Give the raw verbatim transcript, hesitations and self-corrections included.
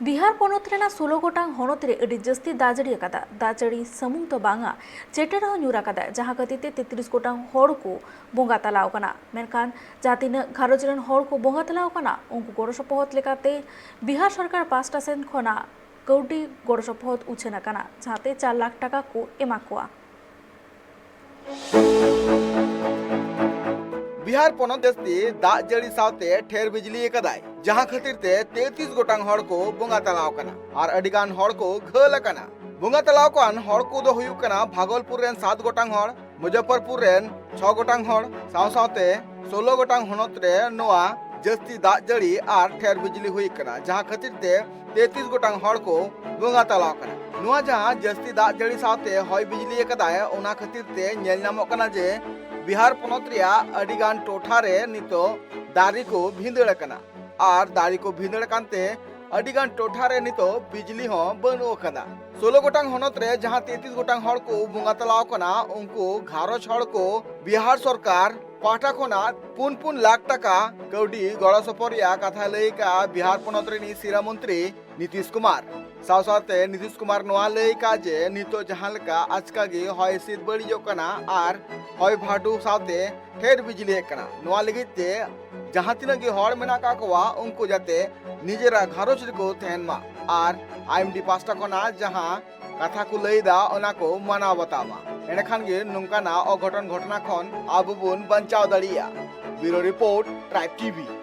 ᱵᱤᱦᱟᱨ ᱯᱚᱱᱚᱛ ᱨᱮᱱᱟᱜ ᱥᱳᱞᱳ ᱜᱚᱴᱟᱝ ᱦᱚᱱᱚᱛ ᱨᱮ ᱟᱹᱰᱤ ᱡᱟᱹᱥᱛᱤ ᱫᱟᱜ ᱡᱟᱹᱲᱤ ᱟᱠᱟᱫᱟ᱾ ᱫᱟᱜ ᱡᱟᱹᱲᱤ ᱥᱩᱢᱩᱝ ᱫᱚ ᱵᱟᱝᱟ, ᱪᱮᱴᱮᱨ ᱦᱚᱸ ᱧᱩᱨ ᱟᱠᱟᱫᱟ, ᱡᱟᱦᱟᱸ ᱠᱷᱟᱹᱛᱤᱨ ᱛᱮ ᱛᱮᱛᱨᱤᱥ ᱜᱚᱴᱟᱝ ᱦᱚᱲ ᱠᱚ ᱵᱚᱸᱜᱟ ᱛᱟᱞᱟᱣ ᱟᱠᱟᱱᱟ᱾ ᱢᱮᱱᱠᱷᱟᱱ ᱡᱟᱦᱟᱸ ᱛᱤᱱᱟᱹᱜ ᱜᱷᱟᱨᱚᱸᱡᱽ ᱨᱮᱱ ᱦᱚᱲ ᱠᱚ ᱵᱚᱸᱜᱟ ᱛᱟᱞᱟᱣ ᱟᱠᱟᱱᱟ, ᱩᱱᱠᱩ ᱜᱚᱲᱚ ᱥᱚᱯᱚᱦᱚᱫ ᱞᱮᱠᱟᱛᱮ ᱵᱤᱦᱟᱨ ᱥᱚᱨᱠᱟᱨ ᱯᱟᱦᱴᱟ ᱥᱮᱱ ᱠᱷᱚᱱᱟᱜ ᱠᱟᱹᱣᱰᱤ ᱜᱚᱲᱚ ᱥᱚᱯᱚᱦᱚᱫ ᱩᱪᱷᱟᱹᱱ ᱟᱠᱟᱱᱟ, ᱡᱟᱦᱟᱸᱛᱮ ᱪᱟᱨ ᱞᱟᱠᱷ ᱴᱟᱠᱟ ᱠᱚ ᱮᱢᱟ ᱠᱚᱣᱟ᱾ ᱵᱤᱦᱟᱨ ᱯᱚᱱᱚᱛ ᱡᱟᱹᱥᱛᱤ ᱫᱟᱜ ᱡᱟᱹᱲᱤ ᱥᱟᱶᱛᱮ ᱴᱷᱮᱨ ᱵᱤᱡᱽᱞᱤ ᱟᱠᱟᱫᱟᱭ, ᱡᱟᱦᱟᱸ ᱠᱷᱟᱹᱛᱤᱨ ᱛᱮ ᱛᱮᱛᱨᱤᱥ ᱜᱚᱴᱟᱝ ᱦᱚᱲ ᱠᱚ ᱵᱚᱸᱜᱟ ᱛᱟᱞᱟᱣ ᱟᱠᱟᱱᱟ ᱟᱨ ᱟᱹᱰᱤ ᱜᱟᱱ ᱦᱚᱲ ᱠᱚ ᱜᱷᱟᱹᱞ ᱟᱠᱟᱱᱟ᱾ ᱵᱚᱸᱜᱟ ᱛᱟᱞᱟᱣ ᱟᱠᱟᱱ ᱦᱚᱲ ᱠᱚᱫᱚ ᱦᱩᱭᱩᱜ ᱠᱟᱱᱟ ᱵᱷᱟᱜᱚᱞᱯᱩᱨ ᱨᱮᱱ ᱥᱟᱛ ᱜᱚᱴᱟᱝ ᱦᱚᱲ, ᱢᱩᱡᱟᱯᱷᱚᱨᱯᱩᱨ ᱨᱮᱱ ᱪᱷᱚ ᱜᱚᱴᱟᱝ ᱦᱚᱲ, ᱥᱟᱶ ᱥᱟᱶᱛᱮ ᱥᱳᱞᱳ ᱜᱚᱴᱟᱝ ᱦᱚᱱᱚᱛ ᱨᱮ ᱱᱚᱣᱟ ᱡᱟᱹᱥᱛᱤ ᱫᱟᱜ ᱡᱟᱹᱲᱤ ᱟᱨ ᱴᱷᱮᱨ ᱵᱤᱡᱽᱞᱤ ᱦᱩᱭ ᱟᱠᱟᱱᱟ, ᱡᱟᱦᱟᱸ ᱠᱷᱟᱹᱛᱤᱨ ᱛᱮ ᱛᱮᱛᱨᱤᱥ ᱜᱚᱴᱟᱝ ᱦᱚᱲ ᱠᱚ ᱵᱚᱸᱜᱟ ᱛᱟᱞᱟᱣ ᱟᱠᱟᱱᱟ᱾ ᱱᱚᱣᱟ ᱡᱟᱦᱟᱸ ᱡᱟᱹᱥᱛᱤ ᱫᱟᱜ ᱡᱟᱹᱲᱤ ᱥᱟᱶᱛᱮ ᱦᱚᱭ ᱵᱤᱡᱽᱞᱤ ᱟᱠᱟᱫᱟᱭ, ᱚᱱᱟ ᱠᱷᱟᱹᱛᱤᱨ ᱛᱮ ᱧᱮᱞ ᱧᱟᱢᱚᱜ ᱠᱟᱱᱟ ᱡᱮ ᱵᱤᱦᱟᱨ ᱯᱚᱱᱚᱛ ᱨᱮᱭᱟᱜ ᱟᱹᱰᱤ ᱜᱟᱱ ᱴᱚᱴᱷᱟ ᱨᱮ ᱱᱤᱛᱚᱜ ᱫᱟᱨᱮ ᱠᱚ ᱵᱷᱤᱸᱫᱟᱹᱲ ᱟᱠᱟᱱᱟ ᱟᱨ ᱫᱟᱨᱮ ᱠᱚ ᱵᱷᱤᱸᱫᱟᱹᱲ ᱟᱠᱟᱱ ᱛᱮ ᱟᱹᱰᱤ ᱜᱟᱱ ᱴᱚᱴᱷᱟ ᱨᱮ ᱱᱤᱛᱚᱜ ᱵᱤᱡᱽᱞᱤ ᱦᱚᱸ ᱵᱟᱹᱱᱩᱜ ᱟᱠᱟᱫᱟ᱾ ᱥᱳᱞᱳ ᱜᱚᱴᱟᱝ ᱦᱚᱱᱚᱛ ᱨᱮ ᱡᱟᱦᱟᱸ ᱛᱮᱛᱨᱤᱥ ᱜᱚᱴᱟᱝ ᱦᱚᱲ ᱠᱚ ᱵᱚᱸᱜᱟ ᱛᱟᱞᱟᱣ ᱟᱠᱟᱱᱟ, ᱩᱱᱠᱩ ᱜᱷᱟᱨᱚᱸᱡᱽ ᱦᱚᱲ ᱠᱚ ᱵᱤᱦᱟᱨ ᱥᱚᱨᱠᱟᱨ ᱯᱟᱦᱴᱟ ᱠᱷᱚᱱᱟᱜ ᱯᱩᱱ ᱯᱩᱱ ᱞᱟᱠᱷ ᱴᱟᱠᱟ ᱠᱟᱹᱣᱰᱤ ᱜᱚᱲᱚ ᱥᱚᱯᱚᱦᱚᱫ ᱨᱮᱭᱟᱜ ᱠᱟᱛᱷᱟᱭ ᱞᱟᱹᱭ ᱟᱠᱟᱫᱼᱟ ᱵᱤᱦᱟᱨ ᱯᱚᱱᱚᱛ ᱨᱤᱱᱤᱡ ᱥᱤᱨᱟᱹ ᱢᱚᱱᱛᱨᱤ ᱱᱤᱛᱤᱥ ᱠᱩᱢᱟᱨ᱾ ᱥᱟᱶ ᱥᱟᱶᱛᱮ ᱱᱤᱛᱤᱥ ᱠᱩᱢᱟᱨ ᱱᱚᱣᱟ ᱞᱟᱹᱭ ᱟᱠᱟᱫᱼᱟ ᱡᱮ ᱱᱤᱛᱚᱜ ᱡᱟᱦᱟᱸ ᱞᱮᱠᱟ ᱟᱪᱠᱟ ᱜᱮ ᱦᱚᱭ ᱦᱤᱸᱥᱤᱫ ᱵᱟᱹᱲᱤᱡᱚᱜ ᱠᱟᱱᱟ ᱟᱨ ᱦᱚᱭ ᱵᱷᱟᱨᱰᱩ ᱥᱟᱶᱛᱮ ᱴᱷᱮᱨ ᱵᱤᱡᱽᱞᱤ ᱦᱮᱡ ᱠᱟᱱᱟ, ᱱᱚᱣᱟ ᱞᱟᱹᱜᱤᱫ ᱛᱮ ᱡᱟᱦᱟᱸ ᱛᱤᱱᱟᱹᱜ ᱜᱮ ᱦᱚᱲ ᱢᱮᱱᱟᱜ ᱟᱠᱟᱫ ᱠᱚᱣᱟ, ᱩᱱᱠᱩ ᱡᱟᱛᱮ ᱱᱤᱡᱮᱨᱟᱜ ᱜᱷᱟᱨᱚᱸᱡᱽ ᱨᱮᱠᱚ ᱛᱟᱦᱮᱱ ᱢᱟ ᱟᱨ ᱟᱭᱮᱢᱰᱤ ᱯᱟᱥᱴᱟ ᱠᱷᱚᱱᱟᱜ ᱡᱟᱦᱟᱸ ᱠᱟᱛᱷᱟ ᱠᱚ ᱞᱟᱹᱭ ᱮᱫᱟ, ᱚᱱᱟ ᱠᱚ ᱢᱟᱱᱟᱣ ᱵᱟᱛᱟᱣ ᱢᱟ᱾ ᱮᱸᱰᱮᱠᱷᱟᱱ ᱜᱮ ᱱᱚᱝᱠᱟᱱᱟᱜ ᱚᱜᱷᱚᱴᱚᱱ ᱜᱷᱚᱴᱚᱱᱟ ᱠᱷᱚᱱ ᱟᱵᱚ ᱵᱚᱱ ᱵᱟᱧᱪᱟᱣ ᱫᱟᱲᱮᱭᱟᱜᱼᱟ᱾ ᱵᱤᱭᱩᱨᱳ ᱨᱤᱯᱳᱨᱴ, ᱴᱨᱟᱭᱤᱵᱽ ᱴᱤᱵᱷᱤ᱾